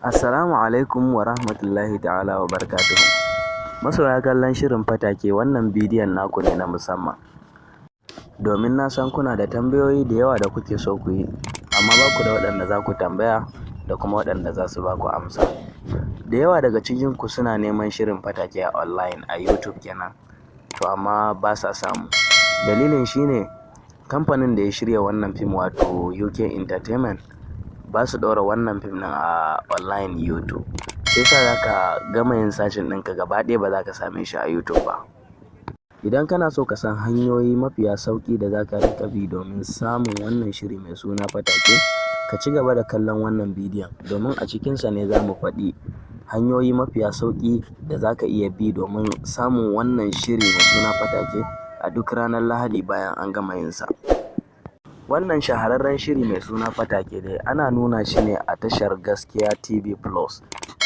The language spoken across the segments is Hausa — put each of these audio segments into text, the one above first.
Assalamu alaikum wa rahmatullahi ta'ala wa barakatuhu. Masoya kallon shirin Fatake, wannan bidiyon naku ne na musamman. Domin na san kuna da tambayoyi da yawa da kuke so ku yi, amma ba ku da waɗanda za ku tambaya da kuma waɗanda za su ba ku amsa. Da yawa daga cikinku suna neman shirin Fatake a online a YouTube kenan, to amma ba sa samu. Dalilin shi ne kamfanin da ya shirya wannan fim, wato UK Entertainment, ba su ɗaura wannan fim ɗin a online YouTube. Sai sa za ka gama yin searching ɗinka gaba ɗaya ba za ka same shi a YouTube ba. Idan kana so ka san hanyoyi mafiya sauƙi da za ka rinƙa bi domin samun wannan shiri mai suna Fatake, ka ci gaba da kallon wannan bidiyon, domin a cikinsa ne za mu faɗi hanyoyi mafiya sauƙi da za ka iya bi domin samun wannan shiri mai suna Fatake a duk ranar Lahadi bayan an gama yin sa. Wannan shahararren shiri mai suna Fatake dai ana nuna shi ne a tashar Gaskiya TV Plus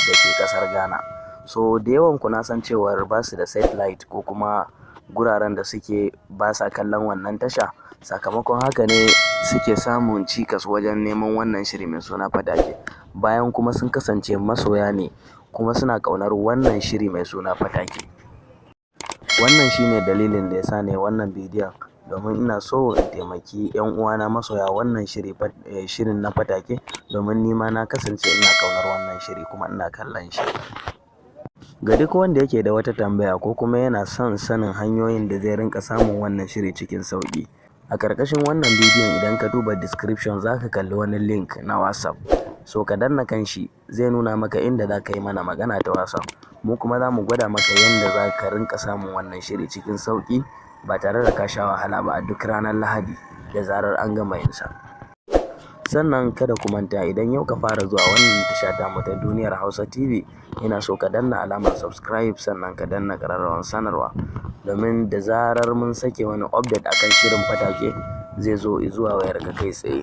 da ke ƙasar Ghana. So da yawan ku na san cewar ba su da satellite ko kuma guraren da suke ba sa kallon wannan tasha. Sakamakon haka ne suke samun cikas wajen neman wannan shiri mai suna Fatake. Bayan kuma sun kasance masoya ne kuma suna ƙaunar wannan shiri mai suna Fatake. Wannan shi ne dalilin da ya sa na yi wannan bidiyon, domin ina so in taimaki 'yan uwana masoya wannan shiri, shirin na Fatake, domin ni ma na kasance ina ƙaunar wannan shiri kuma ina kallon shi. Ga duk wanda yake da wata tambaya ko kuma yana son sanin hanyoyin da zai rinƙa samun wannan shiri cikin sauƙi, a ƙarƙashin wannan bidiyon idan ka duba description za ka kalli wani link na WhatsApp. So ka danna kan shi, zai nuna maka inda za ka yi mana magana ta WhatsApp. Mu kuma za mu gwada maka yanda za ka rinƙa samun wannan shiri cikin sauƙi ba tare da ka sha wahala ba a duk ranar Lahadi da zarar an gama yin sa. Sannan kada ku manta, idan yau ka fara zuwa wannan tasha tamu ta Duniyar Hausa TV, ina so ka danna alamar subscribe, sannan ka danna ƙararrawar sanarwa, domin da zarar mun sake wani update akan shirin Fatake zai zo zuwa wayarka kai tsaye.